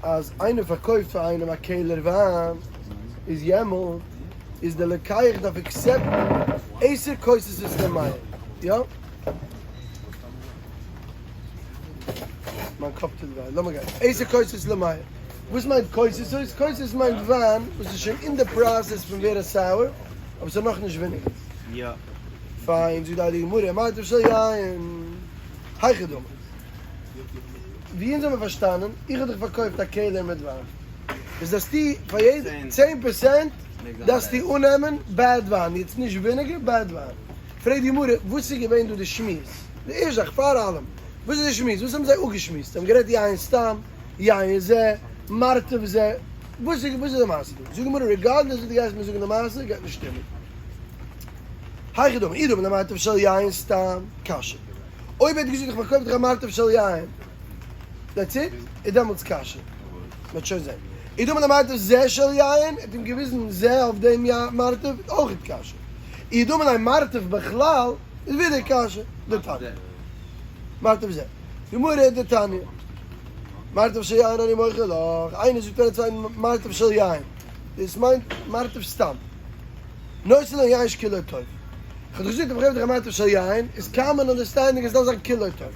אז איינער פארקויפט פאר איינעם א קעלער וויין, איז יעמאלט איז די לוקח דארף accept ן עשר כוסות למאה, יא? מיין קאפ טוט וויי, לאמיר גיין. עשר כוסות למאה. וואס מיינט כוסות? כוסות מיינט וויין וואס איז שוין אין די process פון ווערן sour, אבער ס'איז נאכנישט וויניגער. יא. פיין, זאגט די הייליגע גמרא, מרתף של יין, היכי דמי. ווי אונז האבן פארשטאנען, איך האב דיך פארקויפט א קעלער מיט וויין, איז דארפסטו פאר יעדע 10% דארפסטו אננעמען bad וויין, יעצט נישט וויניגער, bad וויין. פרעגט די גמרא, וואס איז געווען דא די שמועס? די ערשטע זאך, פאר אלעם, וואס איז די שמועס? וואס האבן זיי אפגעשמועסט? זיי האבן גערעדט יין סתם, יין זה, מרתף זה, וואס איז וואס איז די מעשה דא? זאגט די גמרא, regardless וואס דו גייסט מיר זאגן די מעשה, גייט נישט שטימען. היכי דמי, אי דאמר ליה מרתף של יין סתם, קשיא. אויב ער האט געזאגט איך פארקויף דיך א מרתף של יין, that's it, איז דעמאלטס קשיא. מ'וועט שוין זען. אי דאמר ליה מרתף זה של יין, ער האט אים געוויזן זה אויף דעם מרתף, אויך קשיא. אי דאמר ליה מרתף בכלל, איז ווידער קשיא. דתניא. מרתף זה. גמרא דתניא. מרתף של יין אני מוכר לך, איינער זאגט פאר א צווייטן מרתף של יין, דאס מיינט מרתף סתם. נותן לו יין שכולו טוב. איך האב דאך געזאגט אויב איך געב דיך א מרתף של יין, איז common understanding אז עס דארף זיין כולו טוב.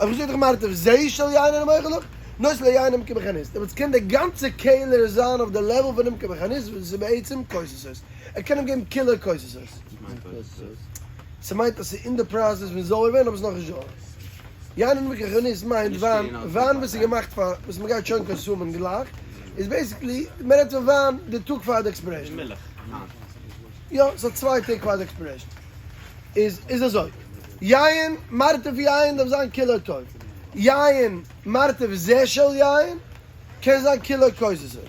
אויב איך זאג דיך מרתף זה של יין אני מוכר לך, נותן לו יין נמכר בחנות. דעמאלטס קען דער גאנצער קעלער זיין אויף די level פון נמכר בחנות וואס איז בעצם כוסות. ער קען אים געבן כולו כוסות. ס'מיינט אז ס'איז אין די process פון זויער ווערן אבער ס'איז נאכנישט זויער. יין נמכר בחנות מיינט וויין, וויין וואס איז געמאכט פאר וואס מ'גייט שוין consume ען גלייך, איז basically מ'רעדט פון וויין די טאג פאר די expiration. מילך היינט. יא, ס'האט צוויי טעג פאר די expiration. איז איז אזוי, יין, מרתף יין דארף זיין כולו טוב. יין, מרתף זה של יין, קען זיין כולו כוסות.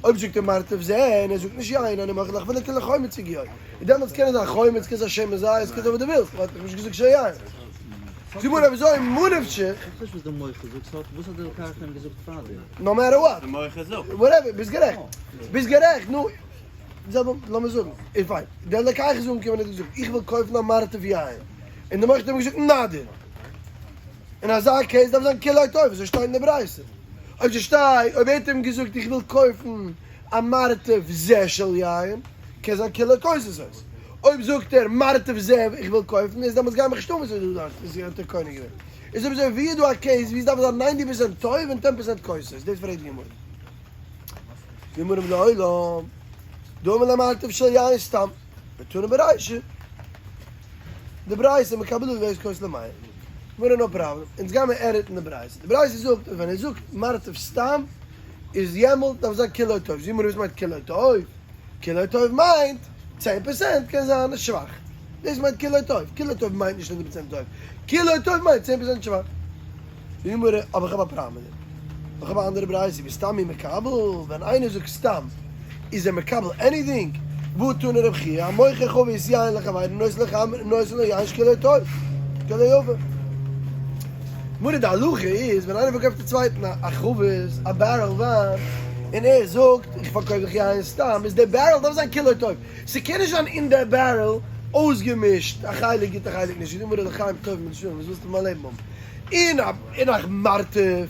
אויב זאגט ער מרתף זה און ער זאגט נישט יין אני מוכר לך אפילו כולו חומץ הגיעו. און דעמאלטס קען עס זיין חומץ, קען זיין שמן זית, קען זיין וואס דו ווילסט, ווייל ער האט דאך נישט געזאגט של יין. זאג מיר אויב אזוי ממה נפשך. איך ווייס נישט וואס די מוכר זאגט, סאו וואס האט די לוקח אים געזאגט פארדעם? no matter what. די מוכר זאגט. whatever, ביסט גערעכט. ביסט גערעכט, נו. לאמיר זאגן, איז פיין. דער לוקח איז אנגעקומען און האט געזאגט, איך וויל קויפן א מרתף יין. און די מוכר האט אים געזאגט, נאדיר. אין אזא case דארף זיין כולו טוב, אזוי שטייט אין די ברייתא. אויב ס'שטייט, אויב ער האט אים געזאגט איך וויל קויפן א מרתף זה של יין, קען זיין כולו כוסות. אויב זאגט ער מרתף זה איך וויל קויפן, איז דעמאלטס גיי מיך נישט אן וואס איז דא דארט, איז האט ער קונה געווען. איז אויב אזוי ווי איז דא א case ווי עס דארף זיין ninety percent טוב און ten percent כוסות? דאס פרעגט די גמרא. די גמרא לעולם דאמר ליה מרתף של יין סתם, ותנא ברישא. די ברייתא מקבל עליו בית כוס למים. גמרא no problem. אונז גיימער edit ן די ברייתא. די ברייתא זאגט אז ווען ער זאגט מרתף סתם איז יעמאלט דארף זיין כולו טוב. זאג מיר וואס מיינט כולו טוב? כולו טוב מיינט 10% קען זיין שוואך. דאס מיינט כולו טוב. כולו טוב מיינט נישט הונדערט פראצענט טוב. כולו טוב מיינט 10% שוואך. זאג מיר, אבער איך האב א פראבלעם מיט דעם. איך האב א אנדערע ברייתא ווי סתם מי מקבל, ווען איינער זאגט סתם איז ער מקבל anything, והא תנא רב חייא, המוכר חבית יין לחבירו נותן לו חמ נותן לו יין שכולו טוב, כולו יפה. גמרא די הלכה איז ווען איינער פארקויפט א צווייטן א חבית, א barrel וויין, און ער זאגט איך פארקויף דיך יין סתם, איז די barrel דארף זיין כולו טוב, ס'קען נישט זיין אין די barrel אויסגעמישט א חלק גוט א חלק נישט, זאגט די גמרא לחיים טובים ולשלום וואס ווילסטו פון מיין לעבן האבן? אין א אין א מרתף,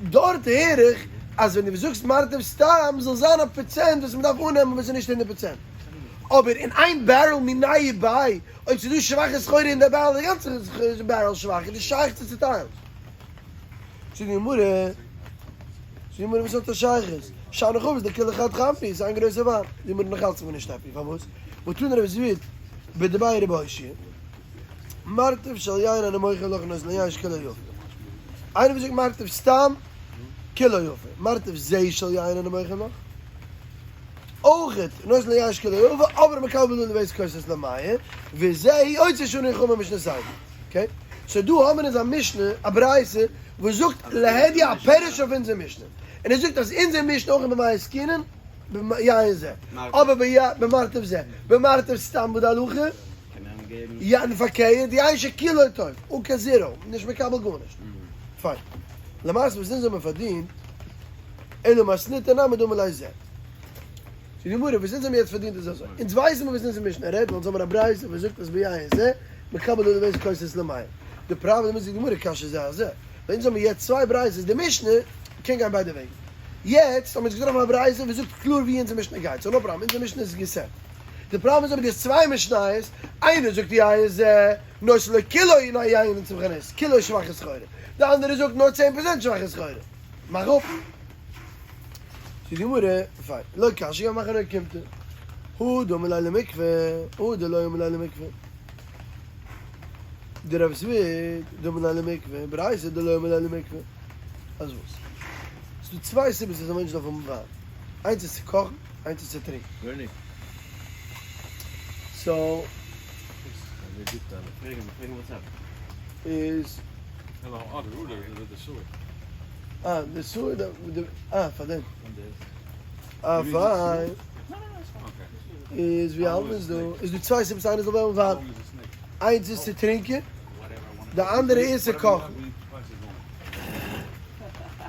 דארט הער איך אז ווען דו זאגסט מרתף סתם זאל זיין א פראצענט וואס מ'דארף אננעמען וואס איז נישט הונדערט פראצענט. אבער אין איין barrel מיניה וביה, אויב ס'איז דא שוואכע סחורה אין די barrel איז די גאנצע barrel שוואך, איז נישט שייך צו צוטיילן. זאגט די גמרא, זאגט די גמרא וואס האט א שייכות? שאני חבית דכולה חד חמרא, ס'איז איין גרויסע וויין. די גמרא נאך אלץ איז מיר נישט happy, פארוואס? והתני רבי זביד בדבי רבי אושעיא. מרתף של יין אני מוכר לך נותן לו יין שכולו יפה. איינער וואס זאגט מרתף סתם, כולו יפה. מרתף זה של יין אני מוכר לך. אויכעט, נותן לו יין שכולו יפה, אבער מקבל עליו בית כוסות למאה, וזה יוצא שנו חמור משנתיים. okay? so דא האבן אונז א משנה, א ברייתא, וואס זאגט להדיא א פירוש אויף אונזער משנה. און ער זאגט אז אונזער משנה אויך במה עסקינן, ביין זה. אבער במרתף זה. במרתף סתם וואס די הלכה? יין פארקערט, יין שכולו טוב, אן קיין zero, נישט מקבל גארנישט. פיין. למעשה וואס אונז האבן פארדינט, אלא מתניתא נמי דאמר ליה זה. זאגט די גמרא, וואס אונז האבן יעצט פארדינט איז אזוי, אונז ווייסן מיר וואס אונזער משנה רעדט, ווייל אונז האבן א ברייתא וואס זאגט אז ביין זה, מקבל עליו בית כוסות למאה. די פראבלעם איז זאגט די גמרא, קשיא זה על זה. ווייל אונז האבן יעצט צוויי ברייתות, די משנה קען גיין ביידע וועגן. יעצט האבן מיר זיך געטראפן א ברייתא וואס זאגט קלאר ווי אונזער משנה גייט, so no problem, אונזער משנה איז געסעט. די פראבלעם איז אבער דו האסט צוויי משניות, איינער זאגט יין זה נותן לו כולו יין נמכר בחנות, כולו שוואכע סחורה, די אנדערע זאגט נאר 10% שוואכע סחורה. מאך אפ. זאגט די גמרא, פיין, לא קשיא גם אחר אוקימתא, הא דאמר ליה למקווה, הא דלא אמר ליה למקווה. דרב זביד דאמר ליה למקווה, ברייתא דלא אמר ליה למקווה. אז וואס? ס'איז דא צוויי סיבות אז א מענטש דארף האבן וויין. איינס איז צו קאכן, איינס איז צו טרינקען. so איז אה, די sewer, אה, פאר דעם. אה, פיין. איז ווי האלט מען דא? איז דא צוויי סיבות איינער זאל וועלן וויין. איינס איז צו טרינקען, די אנדערע איז צו קאכן.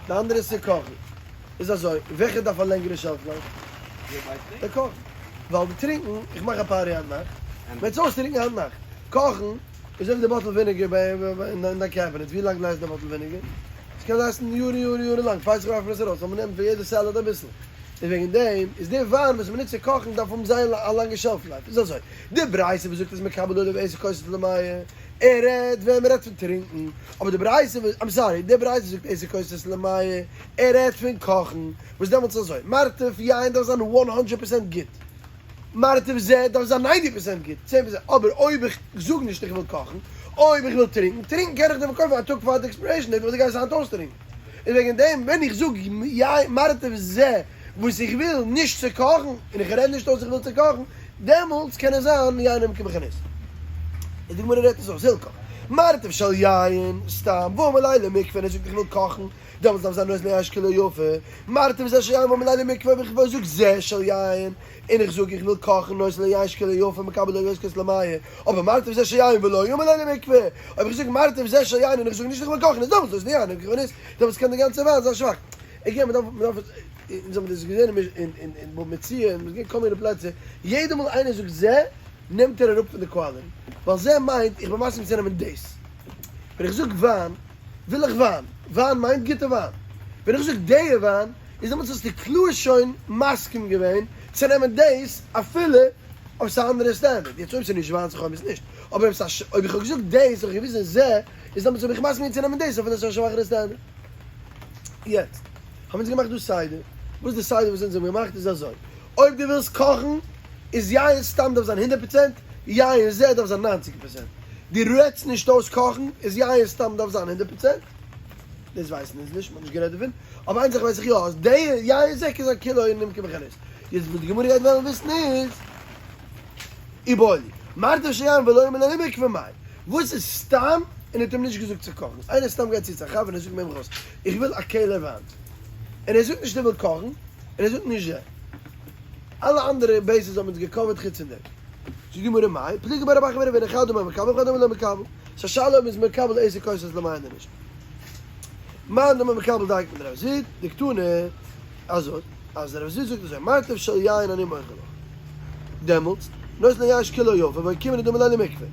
די אנדערע איז צו קאכן. איז אזוי, וועלכע דארף א לענגערע shelf life? די קאכן. ווייל די טרינקן, איך מאך א party היינט נאכט, מ'וועט עס אויסטרינקן היינט נאכט. קאכן איז אזוי ווי די bottle vinegar אין דיין cabinet, ווי לאנג last די bottle vinegar? עס קען last ן יארן יארן יארן לאנג, פסח ווארפט מען עס ארויס, ווייל מ'נעמט פון יעדע salad אביסל. און וועגן דעם איז די וויין וואס מ'נוצט צו קאכן דארף האבן זייער א לאנגע shelf life. איז אזוי, די ברייתא וואס זאגט אז מקבל עליו עשר כוסות למאה, ער רעדט ווען מ'רעדט פון טרינקן, אבער די ברייתא וואס, I'm sorry, די ברייתא זאגט עשר כוסות למאה, ער רעדט פון קאכן, וואס דעמאלטס איז אזוי, מרתף יין דארף זיין one hundred percent גוט, מרתף זה דארף זיין ninety percent גוט, 10%, אבער אויב איך זאג נישט איך וויל קאכן, אויב איך וויל טרינקן, טרינקן קען איך דיר פארקויפן א טאג פאר די expiration date וואס דו גייסט היינט אויסטרינקן. און וועגן דעם ווען איך זאג יין מרתף זה וואס איך וויל נישט צו קאכן, און איך רעד נישט אויס איך וויל צו קאכן, דעמאלטס קען עס זיין יין נמכר בחנות. און די גמרא רעדט עס אויס, הלכך, מרתף של יין, סתם, ואמר ליה למקווה, און ער זאגט איך וויל קאכן, דעמאלטס דארף זיין נותן לו יין שכולו יפה, מרתף זה של יין ואמר ליה למקווה, אויב איך זאג זה של יין, און איך זאג איך וויל קאכן נותן לו יין שכולו יפה מקבל עליו עשר כוסות למאה, אבער מרתף זה של יין ולא אמר ליה למקווה, אויב איך זאג מרתף זה של יין און איך זאג נישט איך וויל קאכן איז דעמאלטס נותן לו יין נמכר בחנות, דעמאלטס קען די גאנצע וויין זיין שוואך. again, מ'דארף, מ'דארף, אונז האבן דאס געזען אין אין אין בבא מציעא און מ'איז געווען כל מיני פלעצער, יעדע מאל איינער זאגט זה, נעמט ער אראפ פון די quality, ווייל זה מיינט איך בין מסכים צו נעמען דאס. ווען איך זאג וויין, וויל איך וויין, וויין מיינט גוטע וויין. ווען איך זאג דעיע וויין, איז דעמאלטס האסטו קלאר שוין מסכים געווען צו נעמען דאס אפילו אויב ס'איז א אנדערע standard. יעצט אויב ס'איז נישט וויין זיך אויב איז נישט. אבער אויב ס'איז א אויב איך האב געזאגט דאס האב איך געוויזן זה, איז דעמאלטס האב איך מסכים געווען צו נעמען דאס אפילו ס'איז א שוואכערע standard. יעצט האבן אונז געמאכט דא סדר. וואס די סדר וואס אונז האבן געמאכט איז אזוי. אויב דו ווילסט קאכן איז יין סתם דארף זיין 100%, יין זה דארף זיין 90%. דו רעדסט נישט אויס קאכן איז יין סתם דארף זיין 100%. דאס ווייסן אונז נישט, מ'האט נישט גערעדט דערפון. אבער איין זאך ווייס איך יא, אז די יין זה קען זיין כולו נמכר בחנות. יעצט וואס די גמרא גייט וועלן וויסן איז, איבעיא להו, מרתף של יין ולא אמר ליה למקווה מאי? וואס איז סתם און האט אים נישט געזאגט צו קאכן? איינער סתם גייט צו צו א חבר און ער זאגט אים איך וויל א קעלער וויין. און ער זאגט נישט ער וויל קאכן, און ער זאגט נישט זה. אלע אנדערע bases האבן אונז געקאווערט חוץ פון דעם. זאגט די גמרא מאי, פליגי בה רב אחא ורב הונא חד אמר מקבל חד אמר לא מקבל. ס'איז א שאלה אויב מ'איז מקבל עשר כוסות למאה אדער נישט. מאן דאמר מקבל דייקא מדרב זביד, דקתני, אזוי, אז רב זביד זאגט אזוי, מרתף של יין אני מוכר לך. דעמאלטס, נותן לו יין שכולו יפה, ואוקימנא דאמר ליה למקווה.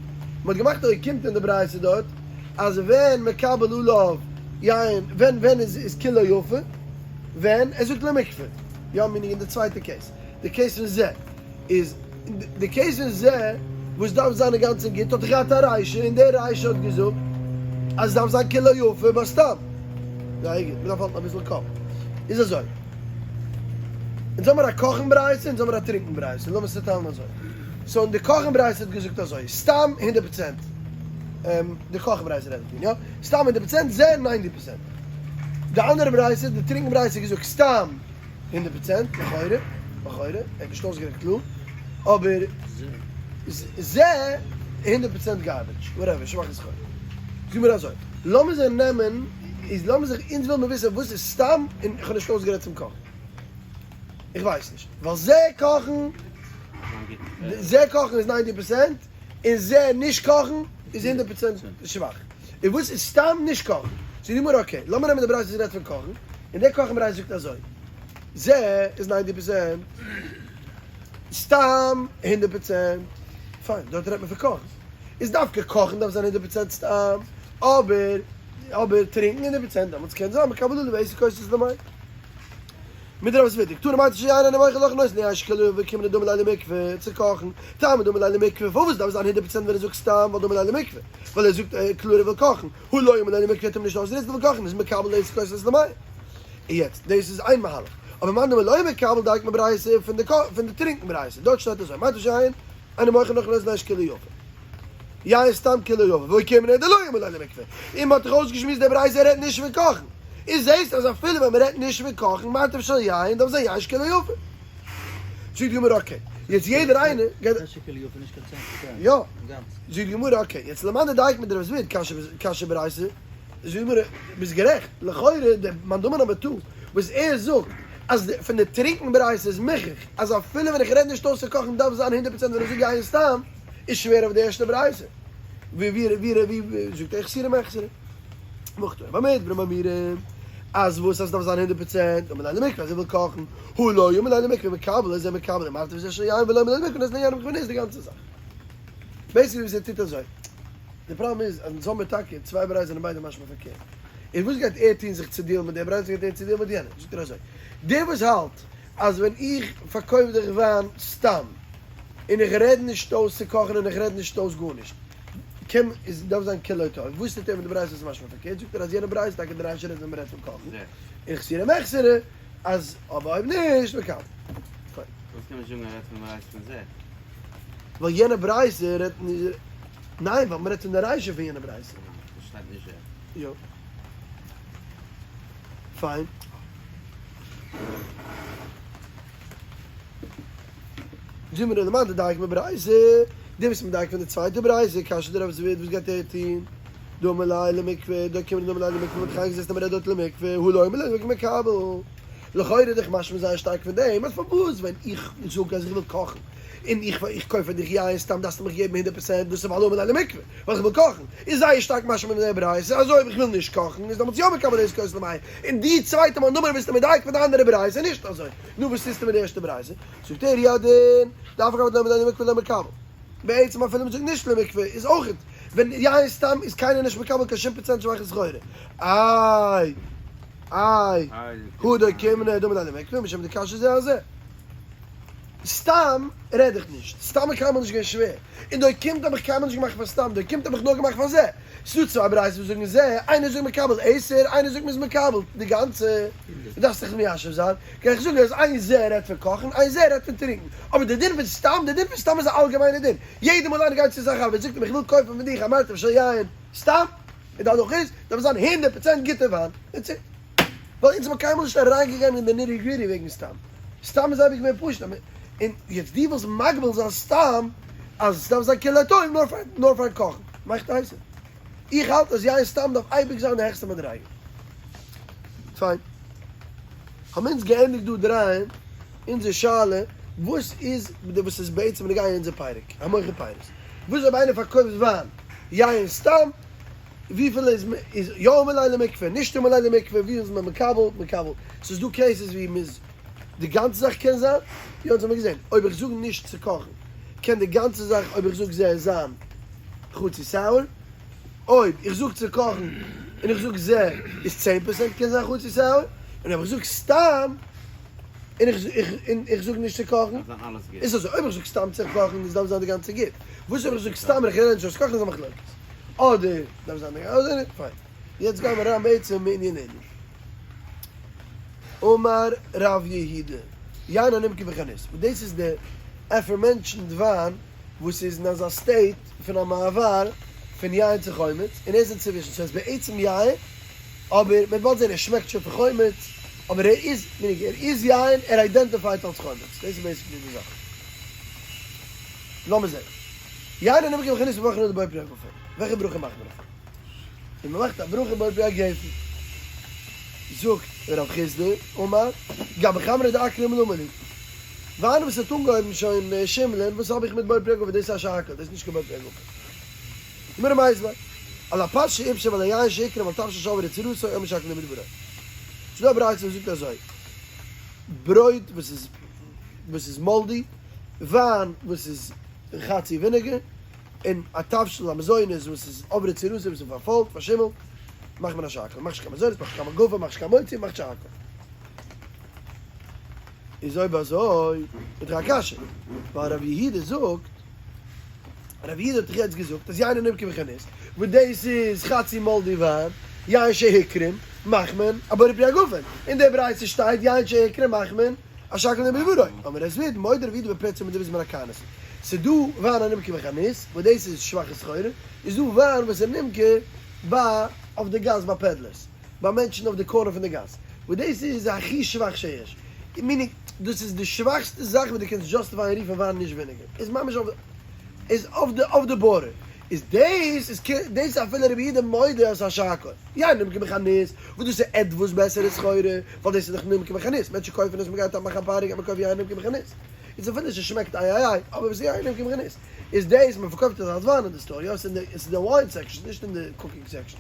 מ'האט געמאכט א אוקימתא אין די ברייתא דארט, אז ווען מקבל עליו יין, ווען ווען איז איז כולו יפה? ווען ער זאגט למקווה. יא, meaning אין די צווייטע case. די case פון זה איז, די case פון זה וואס דארף זיין אינגאנצן גוט האט געהאט א רישא און די רישא האט געזאגט אז עס דארף זיין כולו יפה ביי סתם. זייער גוט, מ'דארף האלטן אביסל קאפ. איז אזוי. אונז האמיר א קאכן ברייתא אונז האמיר א טרינקן ברייתא, לאמיר עס צוטיילן אזוי. so אין די קאכן ברייתא האט געזאגט אזוי, סתם 100%, די קאכן ברייתא רעדט איך פון, יא? סתם 100%, זה 90%. די אנדערע ברייתא, די טרינקן ברייתא האט געזאגט סתם 100%, לכאורה, לכאורה, ער האט נישט אויסגערעכנט קלאר, אבער זה 100% garbage, whatever, שוואכע סחורה. זאג מיר אזוי, לאמיר זיך נעמען, איז לאמיר זיך, אונז וויל מיר וויסן וואס איז סתם, און איך האב נישט אויסגערעדט צום קאכן. איך ווייס נישט. ווייל זה קאכן, זה קאכן איז 90%, און זה נישט קאכן איז 100% שוואך. און וואס איז סתם נישט קאכן? זאגט די גמרא okay, לאמיר נעמען די ברייתא וואס רעדט פון קאכן, און דער קאכן ברייתא זאגט אזוי, זה איז 90%, סתם 100%, פיין, דארט רעדט מען פון קאכן. איז דווקא קאכן דארף זיין 100% סתם, אבער אבער טרינקן 100%, דעמאלטס קען זיין מקבל עליו עשר כוסות למאה. מיט רב זביד, דקתני מרטב של יין אינו מוכר לך נותן לו יין שכולו יפה ואוקימנא דאמר ליה למקווה צו קאכן, טעמא דאמר ליה למקווה, פארוואס דארף עס זיין הונדערט פראצענט ווען ער זאגט סתם ווייל דאמר ליה למקווה, ווייל ער זאגט קלאר ער וויל קאכן, הא לא אמר ליה למקווה האט אים נישט אויסגענוצט ער וויל קאכן איז מקבל עשר כוסות למאה. און יעצט, דאס איז איין מהלך, אבער מאן דאמר לא מקבל דייקא מברייתא פון די פון די טרינקן ברייתא, דארט שטייט אזוי מרטב של יין אינו מוכר לך נותן לו יין שכולו יפה. יין סתם כולו יפה, ואוקימנא דלא אמר ליה למקווה, און מ'האט דאך אויסגעשמועסט די ברייתא רעדט נישט פון קאכן, און זעהסט אז אפילו ווען מ'רעדט נישט פון קאכן מרטב של יין דארף זיין יין שכולו יפה. זאגט די גמרא okay, יעצט יעדער איינער גייט. יא, זאגט די גמרא okay, יעצט למאן דדייק מדרב זביד קשיא ברייתא, זאגט די גמרא ביסט גערעכט, לכאורה די מאן דאמר נאמבער two וואס ער זאגט אז פון די טרינקן ברייתא איז מוכרח אז אפילו ווען איך רעד נישט אויס צו קאכן דארף זיין הונדערט פראצענט ווען איך זאג יין סתם, איז שווער אויף די ערשטע ברייתא. ווי ווי ווי ווי זאגט ער חסורי מחסרא. מוכתר במדבר מאמירים אז וואס אז דארף זיין הונדערט פראצענט אמר ליה למקווה אז ער וויל קאכן הא לא אמר ליה למקווה מקבל איז ער מקבל און מרטב זה של יין ולא אמר ליה למקווה נותן יין למקווה איז די גאנצע זאך. basically וואס ער טוט אזוי. די פראבלעם איז אז אונז האמיר טאקע צוויי ברייתות זענען ביידע משמע פארקערט. און וואס גייט ער טון זיך צו deal ן מיט די ברייתא וואס גייט ער צו deal ן מיט יענע? זאגט ער אזוי. דער וואס האלט אז ווען איך פארקויף דיך וויין סתם און איך רעד נישט אויס צו קאכן און איך רעד נישט אויס גארנישט קען איז דארף זיין כולו טוב, וואס טוט ער מיט די ברייתא וואס איז משמע פארקערט? זאגט ער אז יענע ברייתא טאקע די רישא רעדט ווען מ'רעדט פון קאכן און חסורי מחסרא אז אבער אויב נישט מקבל. פיין. וואס קען מען זאגן ער רעדט פון ברייתא פון זה? ווייל יענע ברייתא רעדט נישט ניין ווייל מ'רעדט פון די רישא פון יענע ברייתא. וואס שטייט נישט זה. יא. פיין. זאג מיר למאן דדייק מברייתא, דו ביסט מדייק פון די צווייטע ברייתא, קשיא דרב זביד וואס גייט ער טון? דאמר ליה למקווה, דאמר ליה למקווה מ'האט דאך איינגעזעצט אז מ'רעדט דארט למקווה, הא לא אמר ליה למקווה מקבל. לכאורה איז דאך משמע זייער שטארק פון דעם אז פארוואס ווען איך זאג אז איך וויל קאכן און איך איך קויף פאר דיך יין סתם דארפסטו מיך געבן הונדערט פראצענט דאס איז ווייל אמר ליה למקווה ווייל איך וויל קאכן איז זייער שטארק משמע פון דער ברייתא אז אויב איך וויל נישט קאכן איז דעמאלטס יא מקבל עשר כוסות למאה און די צווייטע מאן דאמר ביסטו מדייק פון די אנדערע ברייתא נישט אזוי נו וואס טוסטו מיט די ערשטע ברייתא זאגט ער הוא הדין דאף על גב דאמר ליה למקווה לא מקבל בעצם אפילו מ'זאגט נישט למקווה איז אויכעט ווען יין סתם איז קיינער נישט מקבל קיין שום פראצענט שוואכע סחורה איי איי, הא דאוקימנא דאמר ליה למקווה, משום דקשיא זה על זה. סתם רעד איך נישט, סתם איז קיינמאל נישט געווען שווער, און דאוקימתא האב איך קיינמאל נישט געמאכט פאר סתם, דאוקימתא האב איך נאר געמאכט פאר זה. ס'דא צוויי ברייתות וואס זאגן זה, איינער זאגט מקבל עשר, איינער זאגט מ'איז מקבל די גאנצע. דו דארפסט זיך מיישב זיין, קען איך זאגן אז איין זה רעדט פון קאכן, איין זה רעדט פון טרינקן. אבער די דין פון סתם, די דין פון סתם איז א אלגעמיינע דין. יעדע מאל איינער גייט צו זיין חבר זאגט אים איך וויל קויפן פון דיך א מרטב של יין, סתם. און די הלכה איז, דארף זיין הונדערט פראצענט גוטע וויין, that's it. ווייל אונז האבן קיינמאל נישט אריינגעגאנגען אין די nitty gritty וועגן סתם. סתם איז אייביג געווען פשוט. און יעצט דו ווילסט מגביל זיין סתם אז עס דארף זיין כולו טוב נאר פאר נאר פאר קאכן. מאכט אייסער. איך האלט אז יין סתם דארף אייביג זיין די העכסטע מדריגה. פיין. האבן אונז געענדיגט דא דרייען אונזער שאלה וואס איז וואס איז בעצם נוגע אין אונזער פרק, המוכר פירות. וואס אויב איינער פארקויפט וויין, יין סתם, וויפיל איז איז יא אמר ליה למקווה, נישט אמר ליה למקווה, ווי איז מען מקבל, מקבל, ס'איז דא cases ווי מ'איז די גאנצע זאך קען זיין, יא אונז האמיר געזען, אויב איך זאג נישט צו קאכן, קען די גאנצע זאך אויב איך זאג זה זיין חצי sour, אויב איך זאג צו קאכן און איך זאג זה איז 10% קען זיין חצי sour, און אויב איך זאג סתם און איך און איך זאג נישט צו קאכן, איז אזוי, אויב איך זאג סתם צו קאכן איז דארף זיין די גאנצע גוט, וואס אויב איך זאג סתם און איך רעד נישט אויס קאכן איז א מחלוקת, אדער דארף זיין די אדער נישט, פיין. יעצט גיימער אריין בעצם מענינינו. אמר רב יהודה, יין הנמכר בחנות, וואס דאס איז די aforementioned וויין וואס איז אין אזא state פון א מעבר פון יין צו חומץ, און ער איז אינצווישן, סאו עס איז בעצם יין, אבער מען וועט באלד זען ער שמעקט שוין פון חומץ, אבער ער איז, meaning ער איז יין, ער identify ט אלס חומץ, דאס איז basically די זאך. לאמיר זען. יין הנמכר בחנות מברכין עליו בורא פרי הגפן. וועלכע ברכה מאכט מען אויף אים? און מען מאכט א ברכה בורא פרי הגפן. זאגט רב חסדא, אמר, גבי חמרא דאקרים למה לי. וויין וואס האט אנגעהויבן שוין שימלען, וואס האב איך מיט בורא פרי הגפן, דאס איז א שהכל, דאס איז נישט קיין בורא פרי הגפן. גמרא מיתיבי, על הפת שעיפשה ועל היין שהקרים ועל תבשיל שעברה צורתו אומר שהכל נהיה בדברו. ס'איז דא א ברייתא וואס זאגט אזוי, ברויט וואס איז וואס איז moldy, וויין וואס איז חצי vinegar, און א תבשיל א מזונות וואס איז עברה צורתו וואס איז פארפוילט, פארשימלט, מאכט מען א שהכל. מאכט נישט קיין מזונות, מאכט נישט קיין מגפה, מאכט נישט קיין מוציא, מאכט שהכל. איז אויב אזוי איז דאך א קשיא, ווייל רב יהודה זאגט, רב יהודה האט דאך יעצט געזאגט אז יין הנמכר בחנות, וואס דאס איז חצי moldy וויין, יין שהקרים, מאכט מען א בורא פרי הגפן, אין די ברייתא שטייט יין שהקרים מאכט מען א שהכל נהיה בדברו, אבער עס ווערט מודה רב יהודה בפירצה מדמזמור הכנס, ס'איז דא וויין הנמכר בחנות, וואס דאס איז שוואכע סחורה, איז דא וויין וואס איז נמכר ביי אויף די גאס ביי peddlers. ביי מענטשן אויף די corner פון די גאס, וואס דאס איז הכי שוואך שיש, meaning דאס איז די שוואכסטע זאך וואס דו קענסט justify ען רופן וויין נישט vinegar, איז ממש אויף איז אויף די אויף די border, איז דאס איז דאס איז אפילו רבי יהודה מודה אז ס'איז א שהכל, יין נמכר בחנות, וואס דאס איז עטוואס בעסערע סחורה, ווייל דאס איז דאך נמכר בחנות, מענטשן קויפן עס מ'גייט מאכן א party גייט מען קויפן יין נמכר בחנות, איז אפילו ס'שמעקט איי איי איי, אבער וואס איז יין נמכר בחנות, איז דאס מ'פארקויפט עס אלס וויין אין די store, יא ס'איז אין די wine section, נישט אין די cooking section.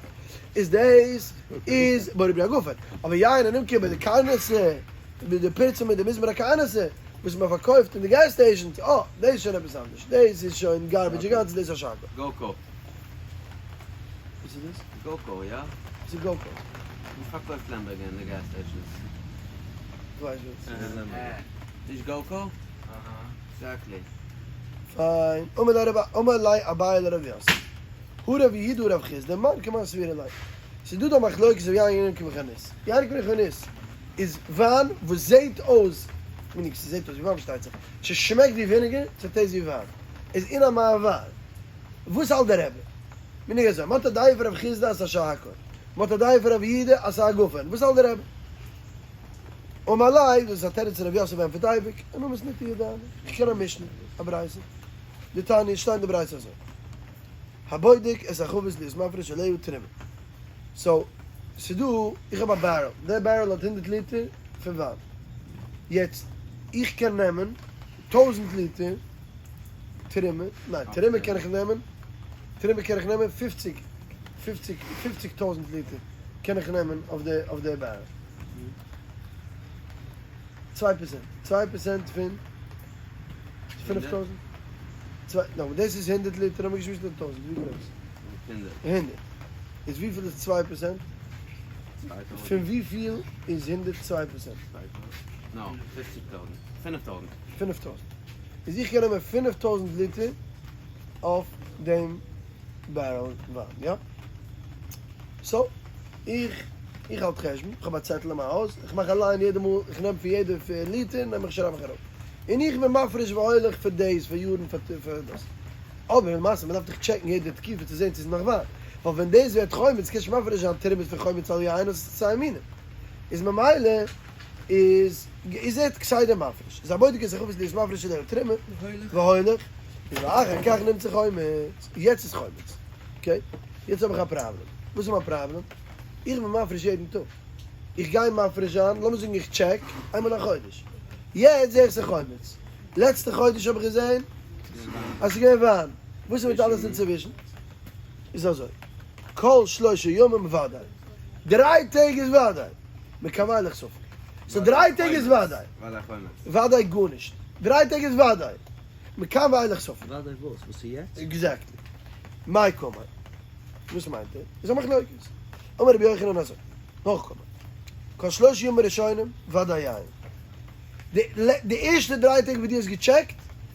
איז דאס איז בורא פרי הגפן, אבער יין הנמכר ביי די קארנעסע, מיט די פירצה מיט די מזמור הקארנעסע, וואס מען פארקויפט אין די gas stations, אה, דאס איז שוין עפעס אנדערש, דאס איז שוין garbage אינגאנצן, דאס איז א שהכל. גאוקו. וואס איז דאס? גאוקו, יא? וואס איז גאוקו? מען פארקויפט לעמבערגער אין די gas stations. כ'ווייס וואס. נישט גאוקו? אהה. Exactly. פיין. אמר ליה אביי לרב יוסף. הרב יהודה הרב חסדא מאן כמאן סבירא ליה. ס'איז דא דא מחלוקת אויף יין ינקה וחנות. יין ינקה וחנות איז וויין וואס זעהט אויס, meaning ס'זעהט אויס ווי וויין פארשטייט זיך, ס'שמעקט ווי vinegar, ס' taste ווי וויין. איז אין א מעבר. וואס האלט דער רבי? meaning אזוי, מ'האט א דעה פון רב חסדא אז ס'איז א שהכל. מ'האט א דעה פון רב יהודה אז ס'איז א גפן. וואס האלט דער רבי? אמר ליה, דאס איז א תירוץ רב יוסף ענטפערט אייביג, אנא מתניתא ידענא, איך קען א משנה, א ברייתא. דתניא, שטייט אין די ברייתא אזוי. הבודק את החבית להיות מפריש עליה תרומה. So, ס'דא, איך האב א barrel, די barrel האט 100 ליטער פון וויין. יעצט, איך קען נעמען 1000 ליטער תרומה, ניין, תרומה קען איך נעמען, תרומה קען איך נעמען 50, 50, 50 טויזנט ליטער קען איך נעמען אויף די, אויף די barrel. 2%, 2% פון 5000. צוויי, נאכאמאל, דאס איז 100 ליטער האבן מיר געשמועסט אדער טויזנט? ווי גרויס? הונדערט. 100. איז וויפיל איז 2%? פון וויפיל איז 100 2%? No, פופציג טויזנט. 5000. 5000. איז איך קען נעמען 5000 ליטער אויף דעם barrel וויין, יא? So, איך איך האלט חשבון, איך האב א צעטל אין מיין הויז, איך מאך אליין יעדע מאל, איך נעם פון יעדע ליטער, נעם איך שרייב איך אראפ. און איך בין מפריש והולך פאר days, פאר יארן, פאר דאס. אבער למעשה, מען דארף דאך check ן יעדע תקופה צו זען צו ס'איז נאך וויין. ווייל ווען דאס ווערט חומץ, קענסט נישט מפריש זיין תרומות פון חומץ על יין, עס איז צוויי מינים. איז ממילא איז איז ער כסדר מפריש. איז הבודק את החבית להיות מפריש עליה תרומה, והולך, איז ואחר כך נמצא חומץ. יעצט איז חומץ. Okay? יעצט האב איך א פראבלעם. וואס איז מיין פראבלעם? איך בין מפריש יעדן טאג. איך גיי מפריש זיין, לאמיר זאגן איך check איינמאל א חודש. יעצט זע איך ס'איז חומץ. לעצטע חודש האב איך געזען אז ס'איז געווען וויין. וואס איז מיט אלעס אינצווישן? איז אזוי, כל שלושה ימים ודאי. 3 טעג איז ודאי. מכאן ואילך ספק. So 3 טעג איז ודאי. ודאי גארנישט. 3 טעג איז ודאי. מכאן ואילך ספק. ודאי וואס? וואס איז יעצט? Exactly. מאי קאמר. וואס מיינט ער? איז א מחלוקת. אמר רבי יוחנן אזוי. נאך קאמר. כל שלושה ימים ראשונים ודאי יין. די ערשטע 3 טעג וואס דו האסט גע check ט,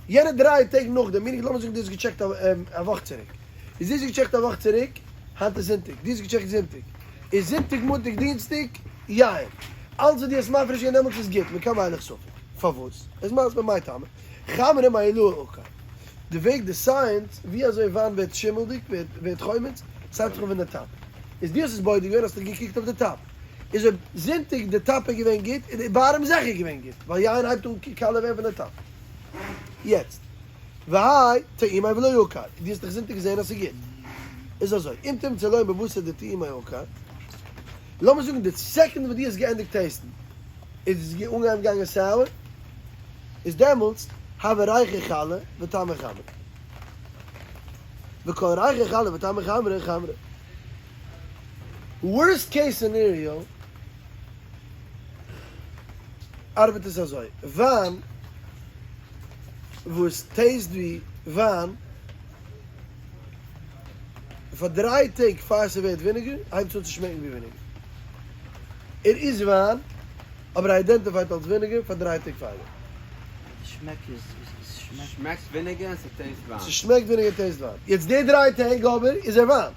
יענע 3 טעג נאכדעם, meaning לאמיר זאגן דו האסט גע check ט א וואך צוריק. איז דו האסט גע check ט א וואך צוריק, היינט איז זונטאג, דו האסט גע check ט זונטאג. איז זונטאג, מאנטאג, דינסטאג, יין. אלץ וואס דו האסט מפריש געווען דעמאלטס איז גוט, מכאן ואילך ספק. פארוואס? איז מסביר מאי טעמא. חמרא מעילאה עקר. די וועג, די science, ווי אזוי וויין ווערט שימלדיג, ווערט חומץ, ס'הייבט זיך אן פון די top. איז דו האסט עס בודק געווען, האסטו געקוקט אויף די top. איז אויב זונטאג די top איז געווען גוט, איז די bottom זיכער געווען גוט, ווייל יין הייבט אן קאלער ווערן פון די top. יעצט, והאי טעימיה ולא עקר, דו האסט דאך זונטאג געזען אז ס'איז גוט. איז אזוי, אם תמצא לומר בתר דטעימיה עקר, לאמיר זאגן די second וואס דו האסט געענדיגט taste ן, איז עס אנגעהויבן גאנגען sour, איז דעמאלטס הוי ריחא חלא וטעמא חמרא. וכל ריחא חלא וטעמא חמרא חמרא. Worst case scenario ארבעט עס אזוי, וויין וואס taste ווי וויין פאר 3 טעג פאר ס'ווערט vinegar הייבט עס אן צו שמעקן ווי vinegar. ער איז וויין. אבער ער identify ט אלס vinegar פאר 3 טעג פארדעם. די שמעק איז איז שמעקט. שמעקט vinegar און ס' taste וויין. ס'שמעקט vinegar taste וויין. יעצט די 3 טעג אבער איז ער וויין.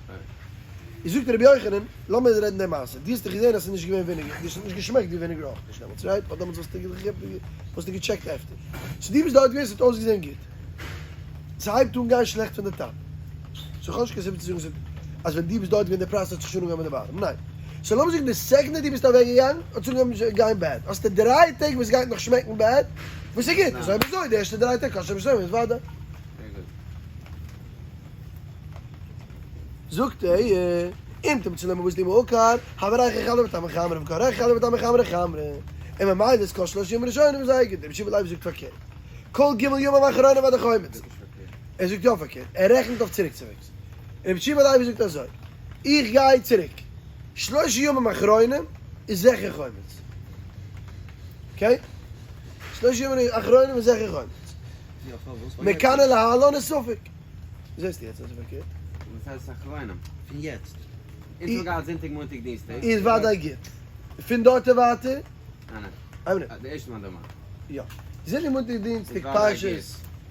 איז זאגט רבי יוחנן, לאמיר רעדן די מעשה. דו האסט דאך געזען אז ס'איז נישט געווען vinegar, דו האסט נישט געשמעקט ווי vinegar אויך נישט דעמאלטס, right? ווייל דעמאלטס וואלסטו גע check ט after. So דו ביסט דארט געווען, ס'האט אויסגעזען גוט. ס'הייבט אן גיין שלעכט פון די top. So כ'האב נישט קיין סיבה צו זאגן אז ווען דו ביסט דארט געווען די פרייז האט זיך שוין אנגעהויבן די bottom. ניין. So לאמיר זאגן די second דו ביסט אוועק געגאנגען האט עס אנגעהויבן גיין bad. האסטו 3 טעג וואס גייט נאך שמעקן bad, וואס איז גוט. איז אויב אזוי די ערשטע 3 טעג קאסט שוין נישט אזוי. זאגט ער, אם תמצא לומר בתר דטעימה עקר, הוי ריחו חלא וטעמו חמרא וכל ריחו חלא וטעמו חמרא חמרא. און ממילא איז כל שלושה ימים ראשונים זייער גוט. רבי יהושע בן לוי זאגט פארקערט. כל ג' ימים אחרונים ודאי חומץ. ער זאגט יא פארקערט. ער רעכנט אויף צוריקצוועגס. רבי יהושע בן לוי זאגט אזוי, איך גיי צוריק. שלושה ימים אחרונים איז זיכער חומץ. Okay? שלושה ימים אחרונים איז זיכער חומץ. מכאן ולהלן איז ספק. זעסטו יעצט אז ס'איז פארקערט? וואס הייסט אחרונים? פון יעצט. אונז האבן געהאט זונטאג מאנטאג דינסטאג. איז וודאי גוט. פון דארט און ווייטער? ניין ניין. איין מינוט. די ערשטע מאל דערמאנט. יא. זונטאג מאנטאג דינסטאג פרשת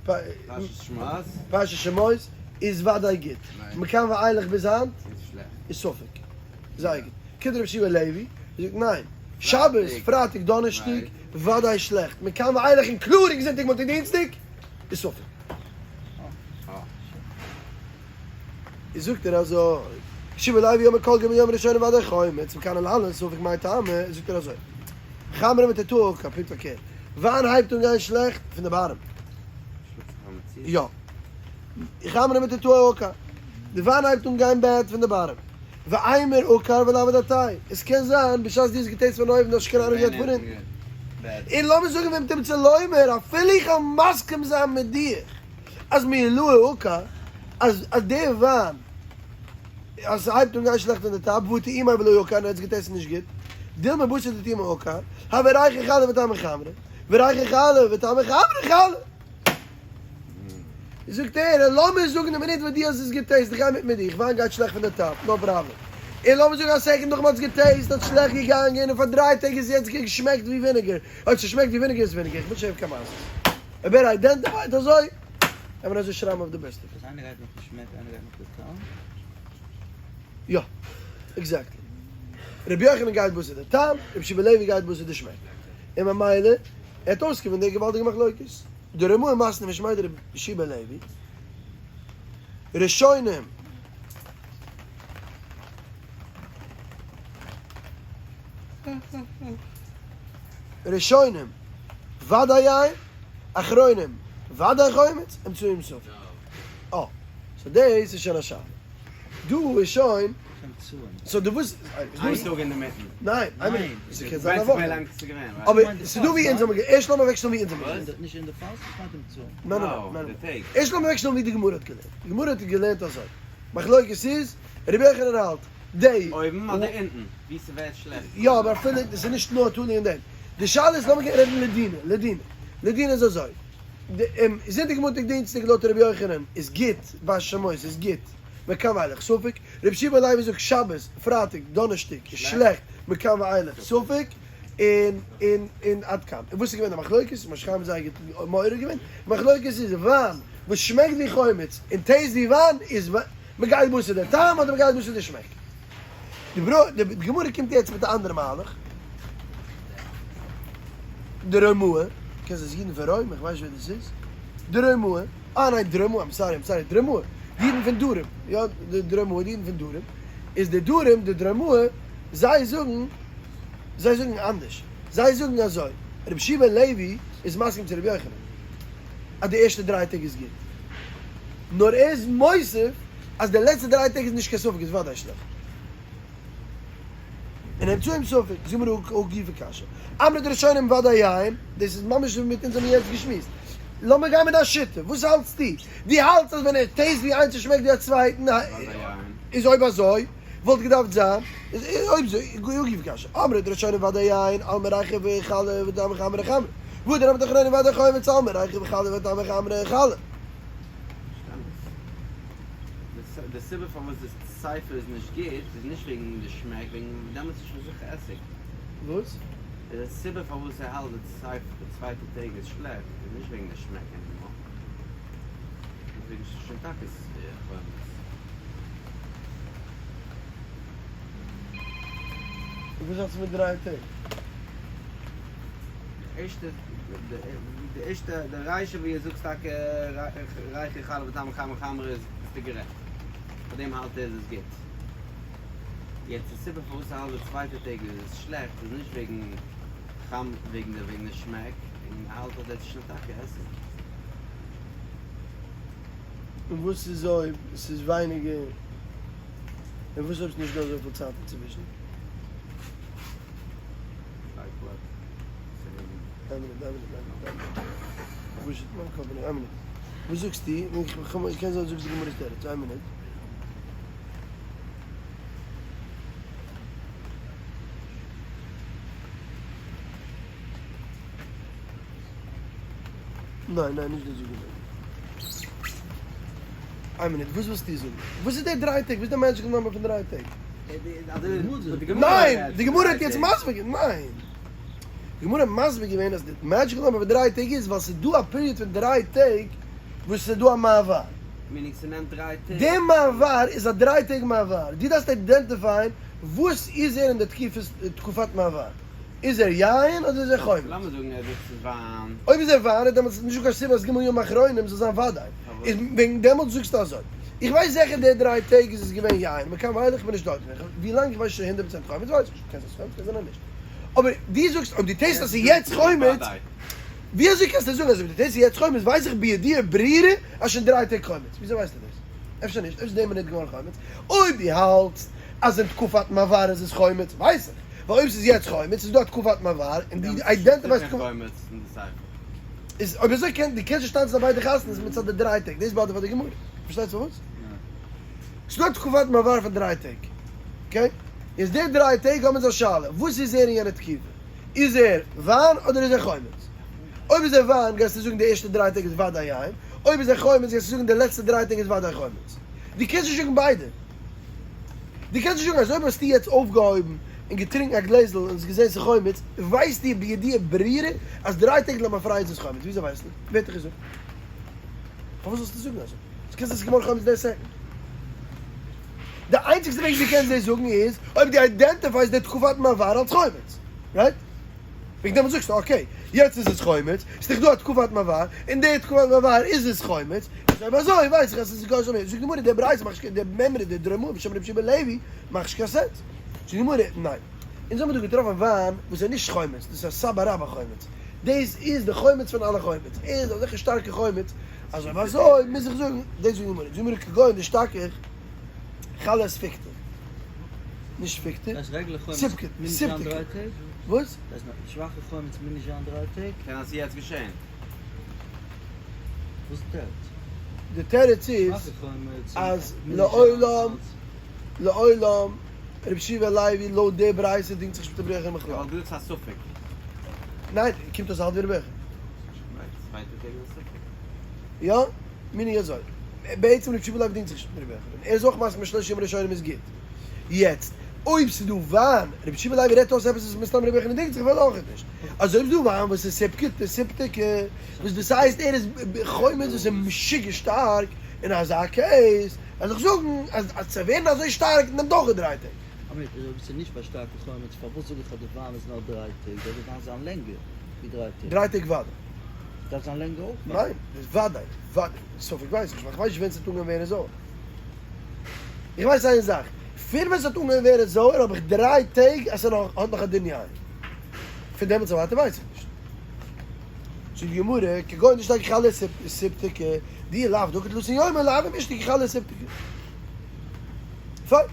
פרשת שמות. פרשת שמות איז וודאי גוט. מכאן ואילך ביז היינט איז ספק. זייער גוט. קומט רבי יהושע בן לוי זאגט ניין. שבת, פרייטאג, דאנערשטאג, וודאי שלעכט. מכאן ואילך including זונטאג מאנטאג דינסטאג איז ספק. איז זאגט ער אזוי, יהושע בן לוי אומר כל ג' ימים ראשונים ודאי חומץ, מכאן ולהלן ספק מאי טעמא, זאגט ער אזוי, חמרא מתתאה עקר, פונקט פארקערט, וויין הייבט אן גיין שלעכט פון די bottom. יא. חמרא מתתאה עקר. די וויין הייבט אן גיין bad פון די bottom. ואימר עקר ולאו אדעתיה. עס קען זיין בשעת דו האסט גע taste ט פון אויבן האסט שוין קיין אהנונג געהאט פון אונטן. און לאמיר זאגן ואם תמצא לומר אפילו איך וועל מסכים זיין מיט דיר אז מעילאה עקר אז אז די וויין אז ס'הייבט אן גיין שלעכט אין די top והא טעימיה ולא עקר און ער האט עס גע taste ט נישט גוט דילמא בתר דטעימיה עקר הוי ריחו חלא וטעמו חמרא וריחו חלא וטעמו חמרא חלא. זאגט ער, לאמיר זאגן די מינוט וואס דו האסט עס גע taste ט, איך גיי מיט מיט דיך, וויין גייט שלעכט פון די top, no problem. און לאמיר זאגן א second נאך מ'האט עס גע taste ט האט שלעכט געגאנגען און פאר 3 טעג איז יעצט געשמעקט ווי vinegar, אויב ס'שמעקט ווי vinegar איז vinegar, איך וויל נישט הערן קיין מעשות. אויב ער identify ט אזוי, קען מען אזוי שרייבן אויף די בעסטע. אז איינער גייט נאכן שמעק איינער גייט נאך די טעם? יא, exactly. רבי יוחנן גייט בתר די טעם, רבי יהושע בן לוי גייט בתר די שמעק. און ממילא ער האט אויסגעפונען די געוואלדיגע מחלוקת. די רמ"א מתני משמיה דרבי יהושע בן לוי, ראשונים, ראשונים ודאי יין, אחרונים ודאי חומץ, אמצעיים ספק. אה, so דאס איז שוין א שאלה. דא איז שוין. So דו וואס. איין טאג אינדערמיטן. ניין, איין מינוט. ס'קען זיין א וואך. אבער ס'דא ווי אונז האבן ערשט לאמיר אוועקשטעלן ווי אונז האבן געלערנט. נישט אין די פאלס, נישט מיינט אמצעים. ניין ניין ניין. ערשט לאמיר אוועקשטעלן ווי די גמרא האט געלערנט. די גמרא האט געלערנט אזוי. מחלוקת איז, רבי יוחנן האלט, די. אויבן אדער אונטן? ווי ס'ווערט שלעכט. יא אבער אפילו, ס'איז נישט נאר תלוי אין דעם. די שאלה איז, לאמיר רעדן לדינא, לדינא. לדינא איז אזוי. זונטאג מאנטאג דינסטאג לויט רבי יוחנן איז גוט, ביי שמות איז גוט, מכאן ואילך ספק, רבי יהושע בן לוי זאגט שבת, פרייטאג, דאנערשטאג איז שלעכט, מכאן ואילך ספק, און און און עד כאן. און וואס איז געווען די מחלוקת? משכם איז זייער גוט מעורר געווען. מחלוקת איז וויין וואס שמעקט ווי חומץ און taste ווי וויין איז מ'גייט בתר די טעם אדער מ'גייט בתר די שמעק. די גמרא קומט יעצט מיט א אנדערע מהלך. די רמ"א, קענסט דאס אידן פון רוים? איך ווייס נישט ווער דאס איז. די רמ"א, אה ניין דרמא, I'm sorry, I'm sorry, דרמא, די אידן פון דרום, יא די דרמא, די אידן פון דרום, איז די דרום, די דרמא, זיי זאגן, זיי זאגן אנדערש, זיי זאגן אזוי, רבי יהושע בן לוי איז מסכים צו רבי יוחנן אז די ערשטע 3 טעג איז גוט, נאר ער איז מוסיף אז די לעצטע 3 טעג איז נישט קיין ספק, איז וודאי שלעכט. און אמצעים ספק, זאג מיר הא גופא קשיא. אמרת ראשונים ודאי יין, דאס איז ממש ווי מיט אונז האבן יעצט געשמועסט. לאמיר גיין מיט דיין שיטה, וואס האלטסטו? דו האלטסט אז ווען ער taste ווי איינס און שמעקט ווי א צווייטן, איז אויב אזוי וואלט געדארפט זיין, איז אויב אזוי, הא גופא קשיא. אמרת ראשונים ודאי יין, אלמא ריחא וחלא וטעמא חמרא חמרא. והדר אמרת אחרונים ודאי חומץ אלמא ריחא וחלא וטעמא חמרא חלא. די סיבה פארוואס די סיפא איז נישט גוט איז נישט וועגן די שמעק, וועגן דעמאלטס איז שוין זיכער עסיג. וואס? די סיבה פארוואס ער האלט די צווייטע טעג איז שלעכט איז נישט וועגן די שמעק anymore. איז וועגן ס'איז שוין טאקע חומץ. וואס האט עס מיט דריי טעג? די ערשטע די ערשטע די רישא ווי ער זאגט טאקע ריחא חלה וטעמא חמרא חמרא איז ביסטו גערעכט. פאר דעם האלט ער איז עס גוט. יעצט די סיבה פארוואס ער האלט די צווייטע טעג איז עס שלעכט איז נישט וועגן חם וועגן די וועגן די שמעק און ער האלט אז דער שוין טאקע עסן. און וואס איז אויב ס'איז ווייניגער און וואס אויב ס'נישט דא אזויפיל צייט אינצווישן? Like what? איין מינוט, איין מינוט, איין מינוט, איין מינוט. פשוט מיין קאפ איין מינוט. וואס זאגסטו? איך קען זיין זאגסט די גמרא'ס תירוץ, איין מינוט. ניין ניין נישט דאס זאגט די גמרא. איין מינוט, וואס ווילסטו זאגן? וואס איז די דריי טעג? וואס איז די magical number פון דריי טעג? ניין! די גמרא האט יעצט מסביר געווען, ניין! די גמרא האט מסביר געווען אז די magical number פון דריי טעג איז ווייל ס'איז דא א period פון דריי טעג וואס ס'איז דא א מעבר. Meaning ס'נעמט דריי טעג. די מעבר איז א דריי טעג מעבר. דו דארפסט identify ען וואס איז ער אין די תקופת מעבר. איז ער יין אדער איז ער חומץ? לאמיר זאגן ער זאגט ס'איז וויין. אויב איז ער וויין איז דעמאלטס נישטא קיין סיבה אז ג' ימים אחרונים זאל זיין וודאי. איז וועגן דעמאלטס זאגסטו אזוי. איך ווייס זיכער די דריי טעג איז עס געווען יין, מכאן ואילך איך בין נישט דארט געווען, ווי לאנג איך ווייס שוין הונדערט פראצענט חומץ ווייס איך נישט, קען זיין ס'איז חומץ קען זיין אז נישט. אבער דו זאגסט אויב דו טעסט אז ס'איז יעצט חומץ, ווי אזוי קענסטו זאגן אז אויב דו טעסט ס'איז יעצט חומץ ווייס איך בידיעה ברורה אז שוין דריי טעג חומץ, ווי אזוי ווייסטו דאס? אפשר נישט, אפשר איז די מינוט געווארן חומץ, אויב דו האלטסט אז אין תקופת מעבר איז עס חומץ ווייס איך, ווייל אויב ס'איז יעצט חומץ איז דא א תקופת מעבר און דו identify סט תקופת. איז אויב אזוי קען דו קענסט נישט טאנצן אויף ביידע חתונות מצד די דריי טעג, דאס bother פאר די גמרא, פארשטייסט פארוואס? ס'איז דא א תקופת מעבר פון דריי טעג, okay? איז די דריי טעג האבן אונז א שאלה, וואס איז ער אין יענע תקופה? איז ער וויין אדער איז ער חומץ? אויב איז ער וויין גייסטו זאגן די ערשטע דריי טעג איז וודאי יין, אויב איז ער חומץ גייסטו זאגן די לעצטע דריי טעג איז וודאי חומץ. דו קענסט נישט זאגן ביידע. דו קענסט נישט זאגן אז אויב האסטו יעצט אויפגעהויבן און געטרינקן א גלעזל און האסט געזען ס'איז חומץ, ווייסטו בידיעה ברורה אז דריי טעג למפרע איז עס חומץ. וויאזוי ווייסטו? ווער האט דיך געזאגט? פארוואס זאלסטו זאגן אזוי? דו קענסט אז ס'איז געווארן חומץ די second. די איינציגסטע וועג דו קענסט דאס זאגן איז אויב דו identify סט די תקופת מעבר אלס חומץ. Right? וועגן דעם זאגסטו okay, יעצט איז עס חומץ, ס'איז דאך דא א תקופת מעבר, אין די תקופת מעבר איז עס חומץ, איז אויב אזוי ווייס איך אז עס איז גאר זומער. זאגט די גמרא, די ברייתא מאכט נישט קיין, די מימרא, די דרמא בשם רבי יהושע בן לוי מאכט נישט קיין sense. זאגט די גמרא, ניין. אונז האבן דא געטראפן וויין וואס איז נישט חומץ, דאס איז א סבא רבא חומץ. דאס איז די חומץ פון אלע חומץ. ער איז אזעלכע שטארקע חומץ, אז אויב אזוי מוז איך זאגן, דאס זאגט די גמרא. זאגט די גמרא כגון דאשתכח חלה ספיקתא. נישט פיקתא, סיפקתא. וואס? שוואכע חומץ מוז נישט זיין דריי טעג. קען אז יעצט געשען. וואס איז תירוץ? די תירוץ איז אז לעולם לעולם רבי יהושע בן לוי לויט די ברייתא דינגט זיך נישט מיט רבי יוחנן בכלל. ווייל דא איז א ספק. ניין, קומט אויס האלט ווי רבי יוחנן. יא, מיני אזוי. בעצם רבי יהושע בן לוי דינגט זיך נישט מיט רבי יוחנן. ער איז אויך מסכים אז שלושה ימים ראשונים איז גוט. יעצט, אויב ס'איז דא וויין, רבי יהושע בן לוי רעדט אויס עפעס וואס מסתם רבי יוחנן דינגט זיך וויל אויכעט נישט. אז אויב איז דא וויין וואס איז סיפקתא סיפתקא, וואס דאס הייסט ער איז חומץ וואס איז משוגע שטארק, אין אזא case וועל איך זאגן אז אז צו ווערן אזוי שטארק נעמט אויכעט דריי טעג. אבער אויב ס'איז נישט ביי שטארקע חומץ פארוואס זאג איך אז די וויין איז נאר דריי טעג? דארף די וויין זיין לענגער ווי דריי טעג? דריי טעג וודאי. דארף זיין לענגער אויך? ניין, וודאי, וודאי, ספק ווייס איך נישט, ווייל איך ווייס נישט ווען ס'וועט אנגיין ווערן זויער. איך ווייס איין זאך, פון ווען ס'האט אנגעהויבן ווערן זויער האב איך דריי טעג אז ס'נאך האט נאך א דין יין. פון דעמאלטס און ווייטער ווייס איך נישט. זאגט די גמרא, כגון דאשתכח חלא סיפתקא, דאי לאו דקא תלתין יומי לאו משתכח חלא סיפתקא. פיין.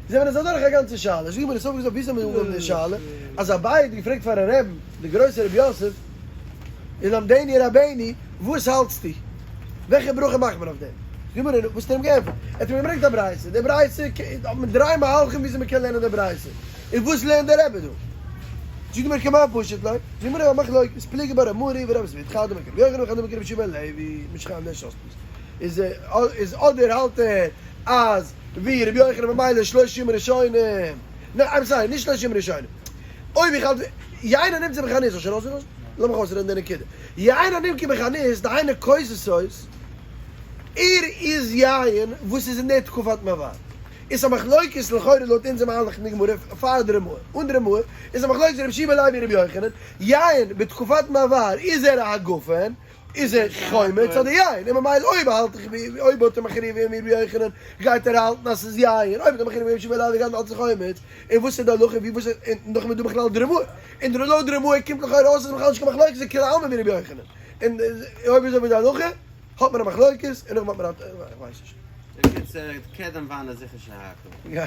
זענען מיר אזוי דורך א גאנצע שאלה. זאגט די גמרא, סוף כל סוף וויאזוי האבן מיר אנגעהויבן די שאלה? אז אביי האט געפרעגט פארן רעבן, די גרויסע רבי יוסף, למדני רבינו, וואס האלטסטו? וועלכע ברכה מאכט מען אויף דעם? זאגט די גמרא, נו, וואס האט ער אים געענטפערט? ער האט אים געברענגט א ברייתא, די ברייתא האט מען דריי מהלכים וויאזוי מען קען לערנען די ברייתא, און וואס לערנט דער רבי דא? זאגט די גמרא, כמאן פשט ליה? זאגט די גמרא, א מחלוקת, פליגי בה רב מרי ורב זביד חד אמר כרבי יוחנן וחד אמר כרבי יהושע בן לוי, משכן נש אסתמס. איז איז אדער האלט ער אז ווי רבי יוחנן ממילא שלושה ימים ראשונים, ניין I'm sorry, נישט שלושה ימים ראשונים, אויב איך האלט. יין הנמצא בחנות, האסט שוין אויסגעלאזט? לאמיך אויסרעדן די נקודה. יין הנמכר בחנות, דהיינו כוסות, ער איז יין וואס איז אין די תקופת מעבר. איז א מחלוקת לכאורה לויט אונזער מהלך אין די גמרא פאר די רמ א, אן די רמ א, איז א מחלוקת רבי יהושע בן לוי און רבי יוחנן, יין בתקופת מעבר איז ער א הגפן, איז ער חומץ אדער יין, און ממילא אויב האלט איך ווי אויב האט ער מכריע געווען ווי רבי יוחנן גייט ער האלטן אז ס'איז יין, אויב האט ער מכריע געווען ווי רבי יהושע בן לוי גייט ער האלטן ס'איז חומץ, און וואס איז די הלכה ווי וואס און נאכדעם איז דא בכלל די רמ א, און די לויט די רמ א קומט לכאורה אויס אז בכלל נישט קיין מחלוקת ס'איז כולי עלמא ווי רבי יוחנן, און אויב אזוי וואס איז די הלכה? האט מען א מחלוקת און נאכדעם האט מען א איך ווייס נישט. בקיצור, קדם וויין איז זיכער שהכל. יא.